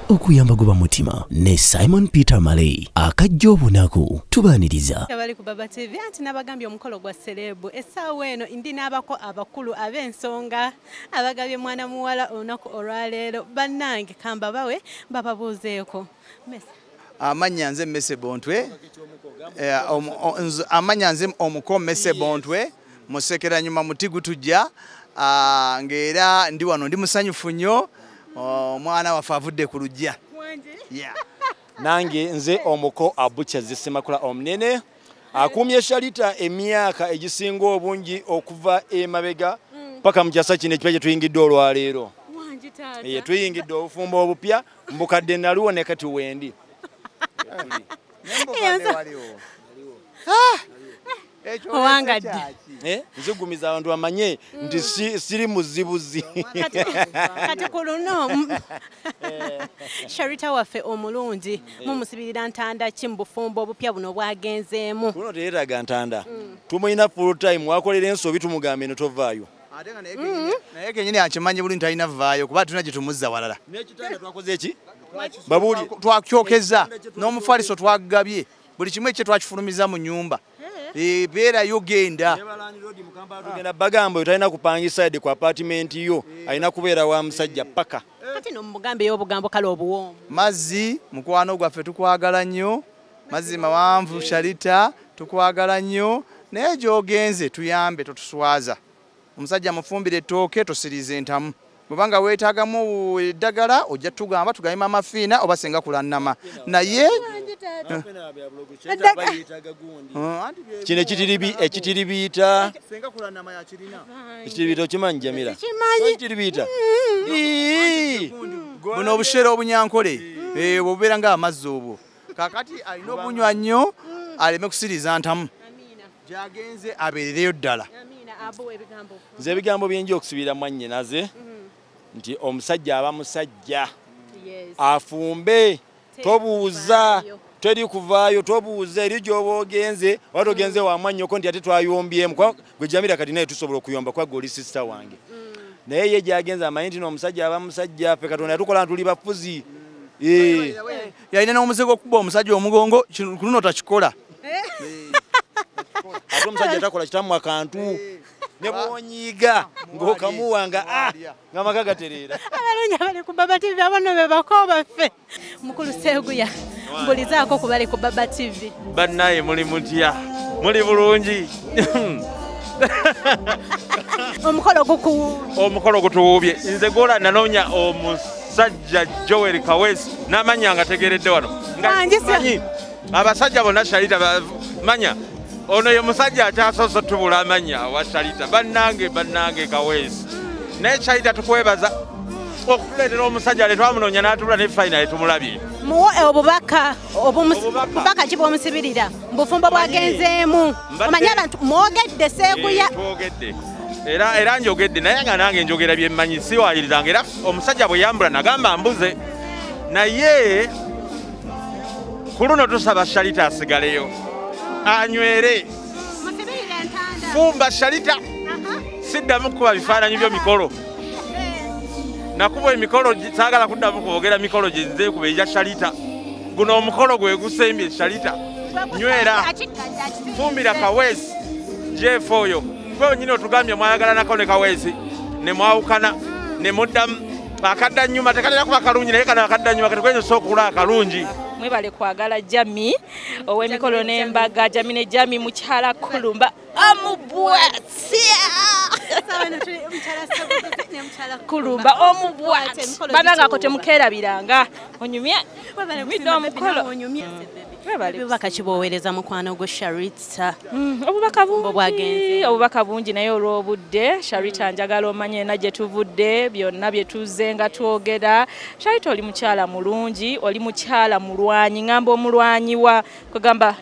Okuyamba guba mutima ne Simon Peter Malay akajja obunaku tubaniriza. Abali ku Baba TV anti nabagambye omukolo gwa celeb essaawa eno ndi n'abako abakulu ab'ensonga abagabye mwana muwala olunaku olwaleero bannange kamba bawe bababuuzeeko. Amannya nze Mmese Bontwe, amannya nze omuko Mmese Bontwe musekera nyuma muti gutujja, ng'era ndi wano ndi musanyufu nnyo. Omwana waffe avudde ku luggya. Nange nze omuko Abucha Zisemakula omunene akumye Sharita emyaka egisinga obungi okuva emabega paka mu kyasa kino ekipya kye tuyingidde olwaleero. Tuyingidde obufumbo obupya mbukadde naluwo ne kati wendi. Owangadde. Nzigumiza abantu bamanye nti siri muzibuzi. Kati ku luno Sharita waffe omulungi mumusibirira ntanda ki mu bufumbo obupya buno bwagenzeemu? Kuno teyeetaaga ntanda. Tumulina full time wakolera ensobi tumugambe eno tovaayo. Ate nga naye kennyini akimanyi bulungi talina vaayo kuba tulina gye tumuzza walala. N'ekitanda twakoze ki? Babuulire. Twakyokeza n'omufaliso twagabye buli kimu ekye twakifulumiza mu nnyumba. Beerayo genda. Tugenda bagamba talina kupangisa yadde ku apartment yo, alina kubeera wa musajja paka. Kati no mugambe y'obugambo kale obuwoomu. Mazzi mukwano gwaffe tukwagala nnyo, mazzi mawanvu Sharita tukwagala nnyo, naye gy'ogenze tuyambe totuswaza. Omusajja mufumbire ettooke tosirize entamu. Bw'obanga weetaagamu eddagala ojja tugamba tugambe Maama Fiina oba senga kulannama. Naye kino ekitiribiita ekitiribiita okimanyi Jamila? Ekitiribiita buno obushere obunyankole bubeera ng'amazzi obwo. Kaakati alina obunywa nnyo aleme kusiriza ntamu. Gy'agenze abeerereyo ddala. Nze ebigambo byenja okusibira mwannyinaze nti omusajja aba musajja afumbe tobuuza teri kuvaayo tobuuza eri gy'oba ogenze oba togenze wa mwannyoko nti ate twayombyemu gwe Jamila kati naye tusobola okuyomba kuba gwe oli sisita wange. Naye ye gy'agenze amanyi nti n'omusajja aba musajja ffe Katonda yatukola tuli bafuzi. Yalina n'omuze gw'okuba omusajja omugongo ku luno takikola. Ate omusajja takola kitamu akantu ne bw'onyiiga ng'okamuwa nga ng'amaka gatereera. Abalungi abali ku Baba TV abano be bako baffe. Mukulu Seguya mbulizaako ku bali ku Baba TV. Bannaye muli mutya? Muli bulungi? Omukolo gukuwuubye. Omukolo gutuwuubye. Nze gwola nanoonya omusajja Joel Kaweesi n'amannya nga tegeredde wano. Nga abasajja bonna Sharita manya ono ye musajja akyasoose otubula amannya wa Sharita. Bannange bannange Kaweesi. Naye Sharita tukwebaza okutuleetera omusajja ale twamunoonya n'atubula ne finally tumulabye. Muwe obubaka obubaka ki bw'omusibirira mu bufumbo bwagenzeemu? Omanyi abantu mwogedde Seguya. Twogedde. Era njogedde naye nga nange njogera bye mmanyi siwaayirizanga era omusajja bwe yambula nagamba mbuze. Naye ku luno tusaba Sharita asigaleyo anywere. Fumba Sharita. Siddamu kuba bifaananyi byo mikolo. Nakuba emikolo saagala kuddamu kwogera mikolo gye nze kuba egya Sharita. Guno omukolo gwe gusembye Sharita. Nywera. Fumbira Kaweesi Jeff oyo. Gwe wennyini otugambye mwayagalanako ne Kaweesi ne mwawukana ne muddamu akadda nnyuma tekalina kuba kalungi naye kano akadda nnyuma kati kwenza okulaba akalungi. Mwebale kwagala Jami ow'emikolo n'embaga Jami ne Jami mukyala Kulumba amubwatya. Kulumba omubwatya bananga ako temukeerabiranga onyumye midde omukolo. Obubaka ki bw'oweereza mukwano gwe Sharita? Obubaka bungi, obubaka bungi naye olw'obudde. Sharita njagala omanye na gye tuvudde byonna bye tuzze nga twogera. Sharita oli mukyala mulungi, oli mukyala mulwanyi, ngamba omulwanyi wa kugamba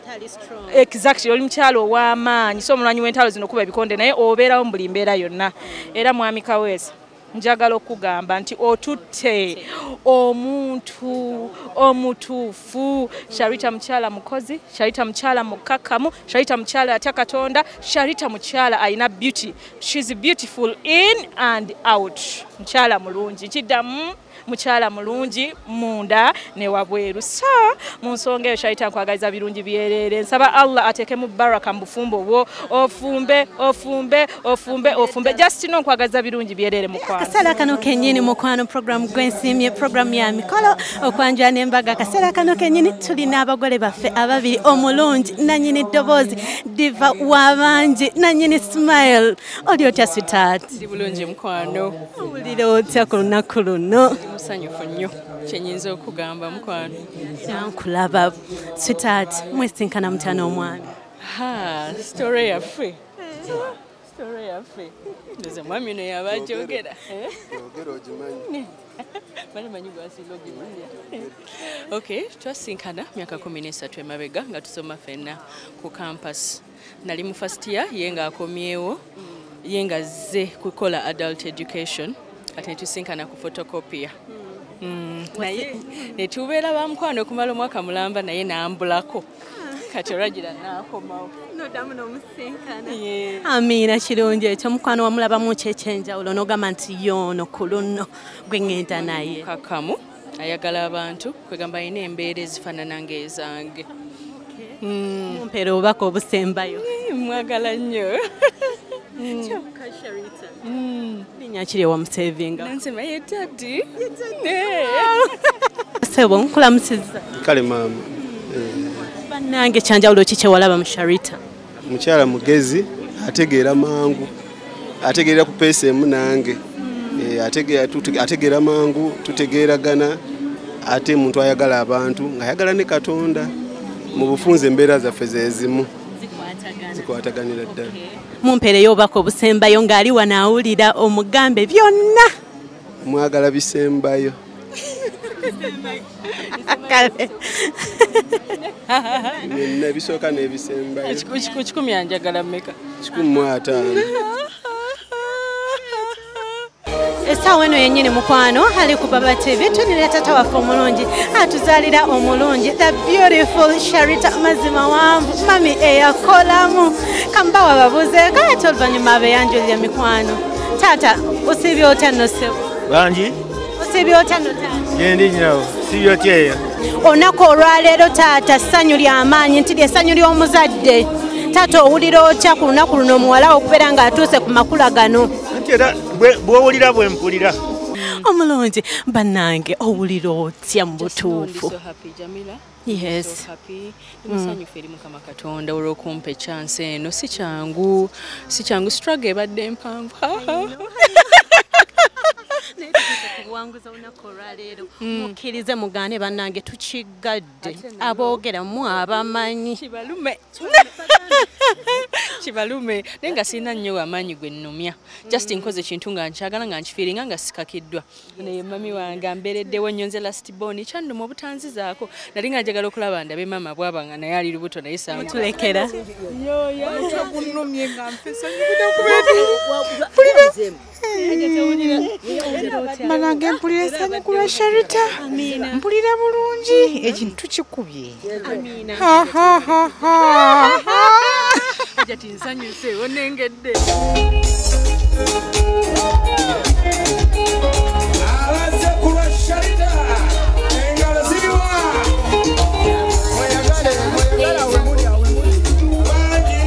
exactly oli mukyala ow'amaanyi, so omulwanyi w'entalo zino kuba ebikonde naye obeerawo mu buli mbeera yonna. Era mwami Kaweesi njagala okugamba nti otutte omuntu omutuufu. Sharita mukyala mukozi, Sharita mukyala mukakkamu, Sharita mukyala atya Katonda, Sharita mukyala alina beauty. She's beautiful in and out. Mukyala mulungi. Kiddamu Mukyala mulungi munda ne wabweru. So mu nsonga eyo Sharita nkwagaliza birungi byerere. Nsaba Allah ateekemu baraka mu bufumbo bwo, ofumbe ofumbe ofumbe ofumbe. Just no nkwagaliza birungi byerere mukwano. Akaseera kano kennyini mukwano, program gwensimye, program ya mikolo okwanjula n'embaga. Akaseera kano kennyini tulina abagole baffe ababiri, omulungi nannyini ddoboozi diva w'abangi nannyini smile. Oli otya sweetheart? Ndi bulungi mukwano. Owulira otya ku lunaku luno? Ndi musanyufu nnyo, kyenyinza okugamba mukwano. Nkulaba sweetheart, mwesinkana mutya n'omwami? Ha, story yaffe. Story yaffe. Nze mwami ono yaba agyogera. Yogera ogimanyi. Bali manyi gwasinga ogimanya. Okay, twasinkana myaka 13 emabega nga tusoma ffenna ku campus. Nali mu first year, ye ng'akomyewo, ye ng'azze kukola adult education, ate ne tusinkana ku photocopier. Naye ne tubeera ba mukwano okumala omwaka mulamba, naye n'ambulako. Kati olwagira n'akomawo. Noddamu n'omusinkana. Amiina, kirungi ekyo. Mukwano wamulabamu ki ekyenjawulo n'ogamba nti yoono ku luno gwe ŋŋenda naye? Kakamu, ayagala abantu, kwegamba alina embeera ezifaanana ng'ezange. Mumpeera obubaka obusembayo. Mwagala nnyo. Kyokka Sharita, linnya kiri ewamusevinga? Nansema ye daddy. Ssebo nkulamusizza. Kale maama. Bannange kyanjawulo ki kye walaba mu Sharita? Mukyala mugezi, ategeera mangu, ategeera ku peesa emu nange, ategeera mangu, tutegeeragana, ate muntu ayagala abantu ng'ayagala ne Katonda. Mu bufunze embeera zaffe zeezimu zikwataganira ddala. Mumpeereyo obubaka obusembayo ng'ali wano awulira, omugambe byonna. Mwagala bisembayo. Kale. Byonna ebisooka n'ebisembayo. 100 anjagala mmeka? 105. Essaawa eno yennyini mukwano ali ku Baba TV, tunira taata waffe omulungi atuzaalira omulungi the beautiful Sharita Mazima Wanvu, mami eyakolamu. Kambawa babuuzeeko ate oluvannyuma abeeyanjulira mikwano. Taata osiibye otya nno ssebo? Bangi? Osiibye otya nno taata? Gyendi nnyo, siibye otya eyo? Olunaku olwaleero taata ssanyu ly'amaanyi nti ly'essanyu ly'omuzadde. Taata owulira otya ku lunaku luno omuwala okubeera ng'atuuse ku makula gano? Anti era bw'owulira bwe mpulira. Omulungi bannange owulira otya mu butuufu? So happy, Jamila. Yes. So happy. Ndi musanyufu eri Mukama Katonda olw'okumpa chance eno. Si kyangu, si kyangu, struggle ebadde mpanvu. Naye tutuuse ku buwanguzi olunaku olwaleero. Mukkirize mugaane bannange tukiggadde. Aboogera mu abamanyi. Kibalume. Kibalume. Naye nga sirina nnyo amaanyi gwe nnumya. Just nkoze ekintu nga nkyagala nga nkifiiringa nga sikakiddwa. Naye mami wange ambeereddewo nnyo nze last born, kyannuma obutanzizaako. Nali nga njagala okulaba ndabe maama bw'aba nga naye ali lubuto naye Mutulekera. Ogunnumye nga nfesa Manange mpulira essanyu ku lwa Sharita. Mpulira bulungi, ekintu kikubye. Ha ha ha ha. Hajati nsanyuse onengedde. Abazze ku lwa Sharita, engalo ziriwa. Mweyagale, mweyagale awe muli, awe muli. Bangi.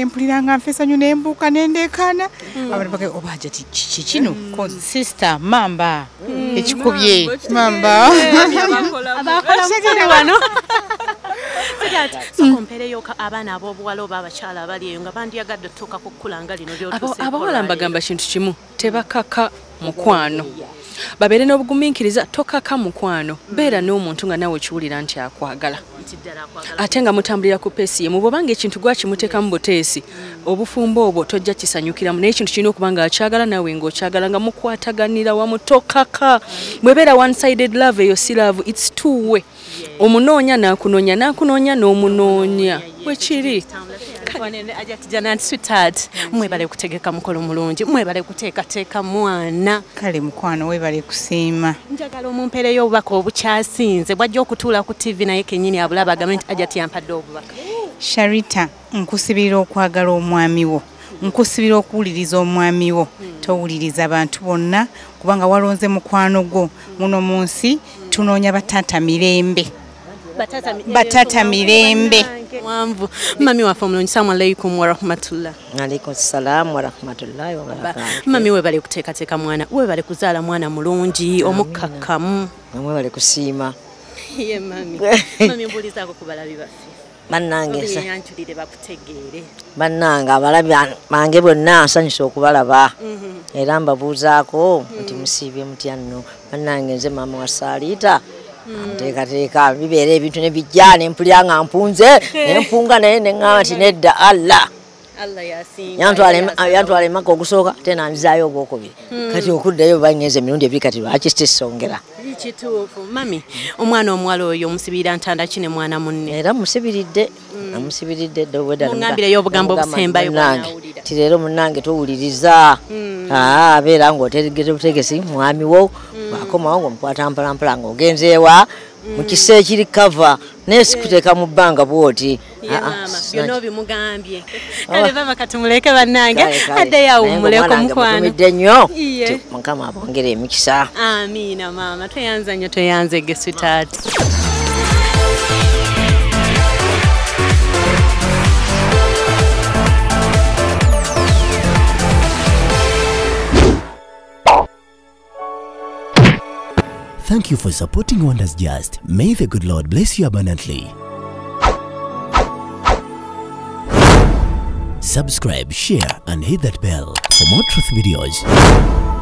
Mpulira nga nfa essanyu ne mbuuka ne ndeekaana. Abantu bagamba oba Hajati kiki kino? Sister mamba ekikubye mamba. Abakola wano. Sweetheart, so abaana ab'obuwala oba abakyala abali eyo nga bandyagadde otuuka ku kkula nga lino ly'otuuseeko. Abawala mbagamba kintu kimu, tebakaka mukwano. Babeere n'obugumiikiriza, tokaka mukwano. Beera n'omuntu nga naawe okiwulira nti akwagala. Ate nga mutambulira ku peesi ye, mubobanga ekintu gwakimuteekamu buteesi, obufumbo obwo tojja kisanyukiramu, naye ekintu kirina okuba nga akyagala naawe ng'okyagala nga mukwataganira wamu, tokaka. Bw'ebeera one sided love eyo si love, it's two way. Omunoonya n'akunoonya, n'akunoonya n'omunoonya. Bwe kiri. Sweetheart, mwebale kutegeka mukolo mulungi, mwebale kuteekateeka mwana. Kale mukwano webale kusiima. Njagala omumpeereyo obubaka obukyasinze bw'ajja okutuula ku TV naye kennyini abulaba agambe nti Hajati yampadde obubaka. Sharita, nkusibirira okwagala omwami wo, nkusibira okuwuliriza omwami wo, towuliriza bantu bonna kubanga walonze mukwano gwo. Muno mu nsi tunoonya bataata mirembe. Batata mirembe. Mwanvu mami waffe omulungi, salamu alaikum warahmatullah. Alaikum salamu warahmatullahi wabarakatuh. Mami webale kuteekateeka mwana, webale kuzaala mwana mulungi omukkakkamu. Mwebale kusiima. Ye mami. Mami mbuulizaako ku balabi baffe. Bannange yanjulire bakutegeere. Bannange abalabi bange bonna nsanyusa okubalaba. Era mbabuuzaako nti musiibye mutya nno. Bannange nze maama wa Sharita. Nteekateeka bibeera ebintu ne bijja ne mpulira nga mpunze ne mpunga naye ne ŋŋamba nti nedda Allah. Yantwala emaka ogusooka ate nanzizaayo ogwokubiri. Kati okuddayo bangenze emirundi ebiri kati lwaki sisongera. Kituufu. Mami, omwana omuwala oyo omusibirira ntanda ki ne mwana munne? Era musibiridde, amusibiridde dda obwedda. Mungambireyo obugambo obusembayo bw'anaawulira. Ti leero munnange towuliriza. Abeera ng'otegese butegesi mwami wo bw'akomawo ng'omukwata mpolampola ng'ogenzeewa mu kisa ekiri kava naye sikuteeka mu bbanga bw'oti. Byonna obimugambye. Kale baba katumuleke bannange addeyo awummuleko mukwano. Mutumidde nnyo Mukama abongere emikisa. Amiina maama, tweyanza nnyo, tweyanzege sweetheart. Thank you for supporting Wonders Just. May the good Lord bless you abundantly. Subscribe, share, and hit that bell for more truth videos.